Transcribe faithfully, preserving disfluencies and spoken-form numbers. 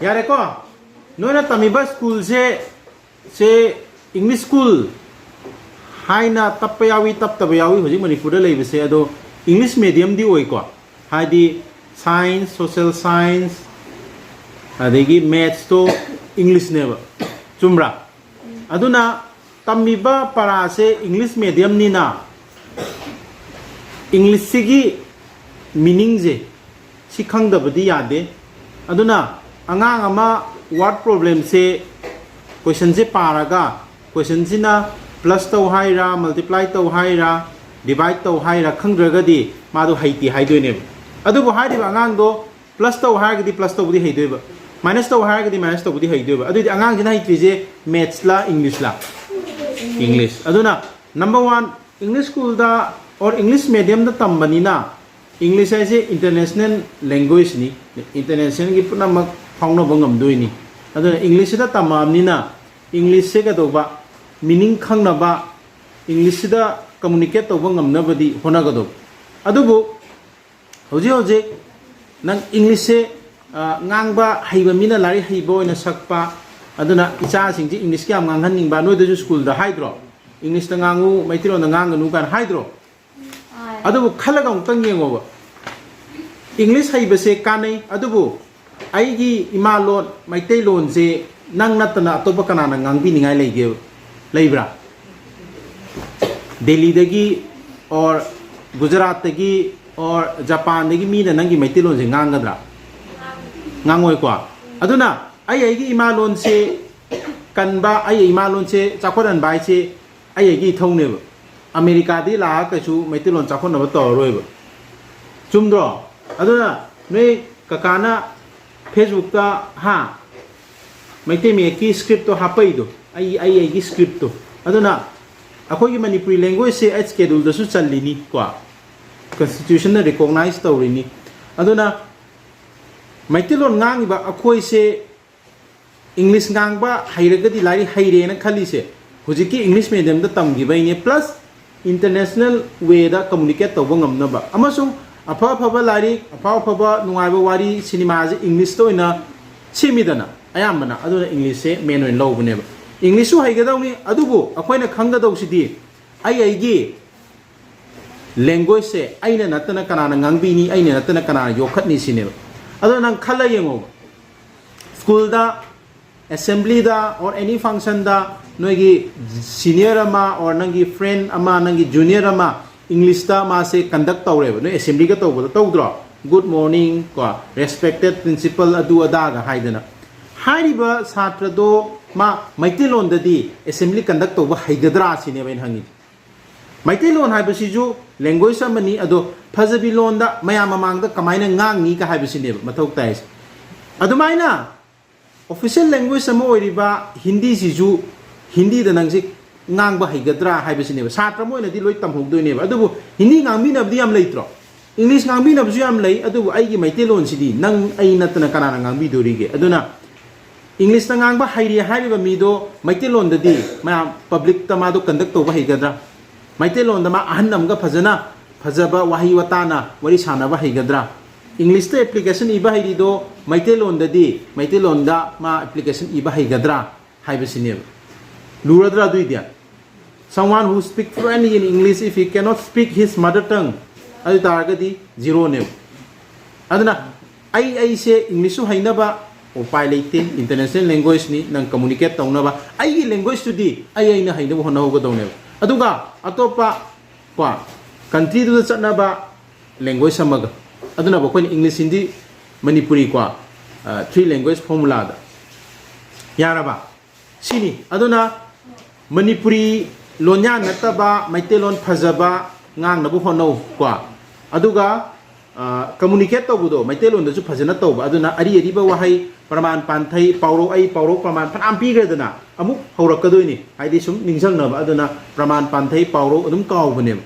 ꯌꯥꯔꯦꯀꯣ? ꯅꯣꯏꯅ ꯇꯝꯃꯤꯕ ꯁ꯭ꯀꯨꯜꯁꯦ, ꯁꯦ English school ꯍꯥꯏꯅ ꯇꯞꯄ ꯌꯥꯎꯏ, ꯇꯞꯇꯕ ꯌꯥꯎꯏ ꯍꯧꯖꯤꯛ ꯃꯅꯤꯄꯨꯔꯗ ꯂꯩꯕꯁꯦ꯫ ꯑꯗꯣ English mediumꯗꯤ ꯑꯣꯏꯀꯣ, ꯍꯥꯏꯗꯤ science, social science, ꯑꯗꯒꯤ mathsꯇꯣ Englishꯅꯦꯕ, ꯆꯨꯝꯕ꯭ꯔꯥ? ꯑꯗꯨꯅ ꯇꯝꯃꯤꯕ ꯄꯔꯥꯁꯦ English mediumꯅꯤꯅ Englishꯁꯤꯒꯤ meaningꯁꯦ ꯁꯤ ꯈꯪꯗꯕꯗꯤ ꯌꯥꯗꯦ꯫ ꯑꯗꯨꯅ ꯑꯉꯥꯡ ꯑꯃ word problemꯁꯦ, questionꯁꯦ ꯄꯥꯔꯒ, questionꯁꯤꯅ plus ꯇꯧ ꯍꯥꯏꯔ, multiply ꯇꯧ ꯍꯥꯏꯔ, divide ꯇꯧ ꯍꯥꯏꯔ ꯈꯪꯗ꯭ꯔꯒꯗꯤ ꯃꯥꯗꯣ ꯍꯩꯇꯦ ꯍꯥꯏꯗꯣꯏꯅꯦꯕ꯫ ꯑꯗꯨꯕꯨ ꯍꯥꯏꯔꯤꯕ ꯑꯉꯥꯡꯗꯣ plus ꯇꯧ ꯍꯥꯏꯔꯒꯗꯤ plus ꯇꯧꯕꯗꯤ ꯍꯩꯗꯣꯏꯕ, minus ꯇꯧ ꯍꯥꯏꯔꯒꯗꯤ minus ꯇꯧꯕꯗꯤ ꯍꯩꯗꯣꯏꯕ꯫ ꯑꯗꯨꯗꯤ ꯑꯉꯥꯡꯁꯤꯅ ꯍꯩꯇ꯭ꯔꯤꯁꯦ mathsꯂ Englishꯂ? English꯫ ꯑꯗꯨꯅ number one, English schoolꯗ or English mediumꯗ ꯇꯝꯕꯅꯤꯅ, English ꯍꯥꯏꯁꯦ international languageꯅꯤ, internationalꯒꯤ ꯄꯨꯝꯅꯃꯛ ꯐꯥꯎꯅꯕ ꯉꯝꯗꯣꯏꯅꯤ꯫ ꯑꯗꯨꯅ Englishꯁꯤꯗ ꯇꯝꯃꯛꯑꯕꯅꯤꯅ Englishꯁꯦ ꯀꯩꯗꯧꯕ, meaning ꯈꯪꯅꯕ, Englishꯁꯤꯗ communicate ꯇꯧꯕ ꯉꯝꯅꯕꯗꯤ ꯍꯣꯠꯅꯒꯗꯧꯕ꯫ ꯑꯗꯨꯕꯨ ꯍꯧꯖꯤꯛ ꯍꯧꯖꯤꯛ ꯅꯪ Englishꯁꯦ, ꯑ, ꯉꯥꯡꯕ ꯍꯩꯕ ꯃꯤꯅ ꯂꯥꯏꯔꯤꯛ ꯍꯩꯕ ꯑꯣꯏꯅ ꯁꯛꯄ, ꯑꯗꯨꯅ ꯏꯆꯥꯁꯤꯡꯁꯤ Englishꯀ ꯌꯥꯝ ꯉꯥꯡꯍꯟꯅꯤꯡꯕ, ꯅꯣꯏꯗꯁꯨ ꯁ꯭ꯀꯨꯜꯗ ꯍꯥꯏꯗ꯭ꯔꯣ? Englishꯇ ꯉꯥꯡꯉꯨ, ꯃꯩꯇꯩꯂꯣꯟꯗ ꯉꯥꯡꯒꯅꯨ ꯀꯥꯏꯅ ꯍꯥꯏꯗ꯭ꯔꯣ? ꯑꯗꯨꯕꯨ ꯈꯜꯂꯒ ꯑꯃꯨꯛꯇꯪ ꯌꯦꯡꯉꯣꯕ, English ꯍꯩꯕꯁꯦ ꯀꯥꯟꯅꯩ, ꯑꯗꯨꯕꯨ ꯑꯩꯒꯤ ꯏꯃꯥ ꯂꯣꯟ ꯃꯩꯇꯩꯂꯣꯟꯁꯦ ꯅꯪ ꯅꯠꯇꯅ ꯑꯇꯣꯞꯄ ꯀꯅꯥꯅ ꯉꯥꯡꯕꯤꯅꯤꯡꯉꯥꯏ ꯂꯩꯒꯦꯕ? ꯂꯩꯕ꯭ꯔꯥ? ꯗꯦꯜꯂꯤꯗꯒꯤ or ꯒꯨꯖꯔꯥꯠꯇꯒꯤ or ꯖꯄꯥꯟꯗꯒꯤ ꯃꯤꯅ ꯅꯪꯒꯤ ꯃꯩꯇꯩꯂꯣꯟꯁꯦ ꯉꯥꯡꯒꯗ꯭ꯔꯥ? ꯉꯥꯡꯉꯣꯏꯀꯣ꯫ ꯑꯗꯨꯅ ꯑꯩ ꯑꯩꯒꯤ ꯏꯃꯥ ꯂꯣꯟꯁꯦ ꯀꯟꯕ, ꯑꯩ ꯏꯃꯥ ꯂꯣꯟꯁꯦ ꯆꯥꯎꯈꯠꯍꯟꯕ ꯍꯥꯏꯁꯦ ꯑꯩ ꯑꯩꯒꯤ ꯏꯊꯧꯅꯦꯕ꯫ ꯑꯃꯦꯔꯤꯀꯥꯗꯒꯤ ꯂꯥꯛꯑꯒ ꯀꯩꯁꯨ ꯃꯩꯇꯩꯂꯣꯟ ꯆꯥꯎꯈꯠꯅꯕ ꯇꯧꯔꯔꯣꯏꯕ꯫ ꯆꯨꯝꯗ꯭ꯔꯣ? ꯑꯗꯨꯅ ꯅꯣꯏ ꯀꯀꯥꯅ Facebookꯇ, ꯍꯥ, ꯃꯩꯇꯩ ꯃꯌꯦꯛꯀꯤ scriptꯇꯣ ꯍꯥꯞꯄꯛꯏꯗꯣ, ꯑꯩ, ꯑꯩ, ꯑꯩꯒꯤ scriptꯇꯣ꯫ ꯑꯗꯨꯅ ꯑꯩꯈꯣꯏꯒꯤ ꯃꯅꯤꯄꯨꯔꯤ languageꯁꯦ Eighth Scheduleꯗꯁꯨ ꯆꯜꯂꯤꯅꯤ ꯀꯣ, constitutionꯅ recognize ꯇꯧꯔꯤꯅꯤ꯫ ꯑꯗꯨꯅ ꯃꯩꯇꯩꯂꯣꯟ ꯉꯥꯡꯉꯤꯕ ꯑꯩꯈꯣꯏꯁꯦ English ꯉꯥꯡꯕ ꯍꯩꯔꯒꯗꯤ ꯂꯥꯏꯔꯤꯛ ꯍꯩꯔꯦꯅ ꯈꯜꯂꯤꯁꯦ, ꯍꯧꯖꯤꯛꯀꯤ English mediumꯗ ꯇꯝꯈꯤꯕꯩꯅꯦ, plus international wayꯗ communicate ꯇꯧꯕ ꯉꯝꯅꯕ, ꯑꯃꯁꯨꯡ ꯑꯐ ꯑꯐꯕ ꯂꯥꯏꯔꯤꯛ, ꯑꯐ ꯑꯐꯕ ꯅꯨꯡꯉꯥꯏꯕ ꯋꯥꯔꯤ, ꯁꯤꯅꯦꯃꯥꯁꯦ Englishꯇ ꯑꯣꯏꯅ ꯁꯤꯃꯤꯗꯅ ꯑꯌꯥꯝꯕꯅ꯫ ꯑꯗꯨꯅ ꯏꯪꯂꯤꯁꯁꯦ ꯃꯦꯟ ꯑꯣꯏꯅ ꯂꯧꯕꯅꯦꯕ꯫ ꯏꯪꯂꯤꯁꯁꯨ ꯍꯩꯒꯗꯧꯅꯤ, ꯑꯗꯨꯕꯨ ꯑꯩꯈꯣꯏꯅ ꯈꯪꯒꯗꯧꯁꯤꯗꯤ ꯑꯩ ꯑꯩꯒꯤ ꯂꯦꯡꯒ꯭ꯋꯦꯖꯁꯦ ꯑꯩꯅ ꯅꯠꯇꯅ ꯀꯅꯥꯅ ꯉꯥꯡꯕꯤꯅꯤ, ꯑꯩꯅ ꯅꯠꯇꯅ ꯀꯅꯥꯅ ꯌꯣꯛꯈꯠꯅꯤ ꯁꯤꯅꯦꯕ꯫ ꯑꯗꯣ ꯅꯪ ꯈꯜꯂ ꯌꯦꯡꯉꯣꯕ, ꯁ꯭ꯀꯨꯜꯗ, ꯑꯦꯁꯦꯝꯕ꯭ꯂꯤꯗ, or any functionꯗ ꯅꯣꯏꯒꯤ ꯁꯤꯅꯤꯌꯔ ꯑꯃ or ꯅꯪꯒꯤ ꯐ꯭ꯔꯦꯟ ꯑꯃ, ꯅꯪꯒꯤ ꯖꯨꯅꯤꯌꯔ ꯑꯃ ꯏꯪꯂꯤꯁꯇ ꯃꯥꯁꯦ ꯀꯟꯗꯛ ꯇꯧꯔꯦꯕ, ꯅꯣꯏ ꯑꯦꯁꯦꯝꯕ꯭ꯂꯤꯒ ꯇꯧꯕꯗ ꯇꯧꯗ꯭ꯔꯣ? "Good morning" ꯀꯣ, "Respected principal" ꯑꯗꯨ ꯑꯗꯥꯒ ꯍꯥꯏꯗꯅ꯫ ꯍꯥꯏꯔꯤꯕ ꯁꯥꯇ꯭ꯔꯗꯣ ꯃꯥ ꯃꯩꯇꯩꯂꯣꯟꯗꯗꯤ ꯑꯦꯁꯦꯝꯕ꯭ꯂꯤ ꯀꯟꯗꯛ ꯇꯧꯕ ꯍꯩꯒꯗ꯭ꯔꯥ ꯁꯤꯅꯦꯕ ꯑꯩꯅ ꯍꯪꯉꯤꯁꯦ꯫ ꯃꯩꯇꯩꯂꯣꯟ ꯍꯥꯏꯕꯁꯤꯁꯨ ꯂꯦꯡꯒ꯭ꯋꯦꯖ ꯑꯃꯅꯤ, ꯑꯗꯣ ꯐꯖꯕꯤ ꯂꯣꯟꯗ ꯃꯌꯥꯝ ꯃꯃꯥꯡꯗ ꯀꯃꯥꯏꯅ ꯉꯥꯡꯅꯤꯒ ꯍꯥꯏꯕꯁꯤꯅꯦꯕ ꯃꯊꯧ ꯇꯥꯏꯁꯦ꯫ ꯑꯗꯨꯃꯥꯏꯅ ꯑꯣꯐꯤꯁꯤꯌꯦꯜ ꯂꯦꯡꯒ꯭ꯋꯦꯖ ꯑꯃ ꯑꯣꯏꯔꯤꯕ ꯍꯤꯟꯗꯤꯁꯤꯁꯨ, ꯍꯤꯟꯗꯤꯗ ꯅꯪꯁꯦ ꯉꯥꯡꯕ ꯍꯩꯒꯗ꯭ꯔꯥ ꯍꯥꯏꯕꯁꯤꯅꯦꯕ꯫ ꯁꯥꯇ꯭ꯔ ꯑꯃ ꯑꯣꯏꯅꯗꯤ ꯂꯣꯏ ꯇꯝꯍꯧꯗꯣꯏꯅꯦꯕ꯫ ꯑꯗꯨꯕꯨ ꯍꯤꯟꯗꯤ ꯉꯥꯡꯕꯤꯅꯕꯗꯤ ꯌꯥꯝ ꯂꯩꯇ꯭ꯔꯣ? ꯏꯪꯂꯤꯁ ꯉꯥꯡꯕꯤꯅꯕꯁꯨ ꯌꯥꯝ ꯂꯩ, ꯑꯗꯨꯕꯨ ꯑꯩꯒꯤ ꯃꯩꯇꯩꯂꯣꯟꯁꯤꯗꯤ ꯅꯪ ꯑꯩ ꯅꯠꯇꯅ ꯀꯅꯥꯅ ꯉꯥꯡꯕꯤꯗꯣꯔꯤꯒꯦ? ꯑꯗꯨꯅ ꯏꯪꯂꯤꯁꯇ ꯉꯥꯡꯕ ꯍꯩꯔꯦ ꯍꯥꯏꯔꯤꯕ ꯃꯤꯗꯣ ꯃꯩꯇꯩꯂꯣꯟꯗꯗꯤ ꯃꯌꯥꯝ ꯄꯕ꯭ꯂꯤꯛꯇ ꯃꯥꯗꯣ ꯀꯟꯗꯛ ꯇꯧꯕ ꯍꯩꯒꯗ꯭ꯔꯥ? ꯃꯩꯇꯩꯂꯣꯟꯗ ꯃꯥ ꯑꯍꯟ ꯑꯃꯒ ꯐꯖꯅ ꯐꯖꯕ ꯋꯥꯍꯩ ꯋꯥꯇꯥꯅ ꯋꯥꯔꯤ ꯁꯥꯟꯅꯕ ꯍꯩꯒꯗ꯭ꯔꯥ? ꯏꯪꯂꯤꯁꯇ ꯑꯦꯄ꯭ꯂꯤꯀꯦꯁꯟ ꯏꯕ ꯍꯩꯔꯤꯗꯣ ꯃꯩꯇꯩꯂꯣꯟꯗꯗꯤ, ꯃꯩꯇꯩꯂꯣꯟꯗ ꯃꯥ ꯑꯦꯄ꯭ꯂꯤꯀꯦꯁꯟ ꯏꯕ ꯍꯩꯒꯗ꯭ꯔꯥ ꯍꯥꯏꯕꯁꯤꯅꯦꯕ꯫ ꯂꯨꯔꯗ꯭ꯔꯥ ꯑꯗꯨꯏꯗꯤ? Someone who speak fluently in English, if he cannot speak his mother tongue, ꯑꯗꯨ ꯇꯥꯔꯒꯗꯤ ꯖꯤꯔꯣꯅꯦꯕ꯫ ꯑꯗꯨꯅ ꯑꯩ ꯑꯩꯁꯦ ꯏꯪꯂꯤꯁꯁꯨ ꯍꯩꯅꯕ ꯎꯄꯥꯏ ꯂꯩꯇꯦ, ꯏꯟꯇꯔꯅꯦꯁꯅꯦꯜ ꯂꯦꯡꯒ꯭ꯋꯦꯖꯅꯤ, ꯅꯪ ꯀꯝꯃꯨꯅꯤꯀꯦꯠ ꯇꯧꯅꯕ ꯑꯩꯒꯤ ꯂꯦꯡꯒ꯭ꯋꯦꯖꯇꯨꯗꯤ ꯑꯩ ꯑꯩꯅ ꯍꯩꯅꯕ ꯍꯣꯠꯅꯍꯧꯒꯗꯧꯅꯦꯕ꯫ ꯑꯗꯨꯒ ꯑꯇꯣꯞꯄ ꯀꯣ ꯀꯟꯇ꯭ꯔꯤꯗꯨꯗ ꯆꯠꯅꯕ ꯂꯦꯡꯒ꯭ꯋꯦꯖ ꯑꯃꯒ, ꯑꯗꯨꯅꯕꯨ ꯑꯩꯈꯣꯏꯅ ꯏꯪꯂꯤꯁ, ꯍꯤꯟꯗꯤ, ꯃꯅꯤꯄꯨꯔꯤ ꯀꯣ ꯊ꯭ꯔꯤ ꯂꯦꯡꯒ꯭ꯋꯦꯖ ꯐꯣꯔꯃꯨꯂꯥꯗ꯫ ꯌꯥꯔꯕ? ꯁꯤꯅꯤ꯫ ꯑꯗꯨꯅ ꯃꯅꯤꯄꯨꯔꯤ ꯂꯣꯟꯌꯥꯟ ꯅꯠꯇꯕ ꯃꯩꯇꯩꯂꯣꯟ ꯐꯖꯕ ꯉꯥꯡꯅꯕ ꯍꯣꯠꯅꯧ ꯀꯣ꯫ ꯑꯗꯨꯒ ꯀꯝꯃꯨꯅꯤꯀꯦꯠ ꯇꯧꯕꯗꯣ ꯃꯩꯇꯩꯂꯣꯟꯗꯁꯨ ꯐꯖꯅ ꯇꯧꯕ꯫ ꯑꯗꯨꯅ ꯑꯔꯤ ꯑꯔꯤꯕ ꯋꯥꯍꯩ, ꯄ꯭ꯔꯃꯥꯟ ꯄꯥꯟꯊꯩ, ꯄꯥꯎꯔꯧ, ꯑꯩ ꯄꯥꯎꯔꯧ ꯄ꯭ꯔꯃꯥꯟ ꯐꯅꯌꯥꯝ ꯄꯤꯈ꯭ꯔꯦꯗꯅ, ꯑꯃꯨꯛ ꯍꯧꯔꯛꯀꯗꯣꯏꯅꯤ, ꯍꯥꯏꯗꯤ ꯁꯨꯝ ꯅꯤꯡꯁꯤꯡꯅꯕ꯫ ꯑꯗꯨꯅ ꯄ꯭ꯔꯃꯥꯟ ꯄꯥꯟꯊꯩ, ꯄꯥꯎꯔꯧ ꯑꯗꯨꯝ ꯀꯥꯎꯕꯅꯦꯕ꯫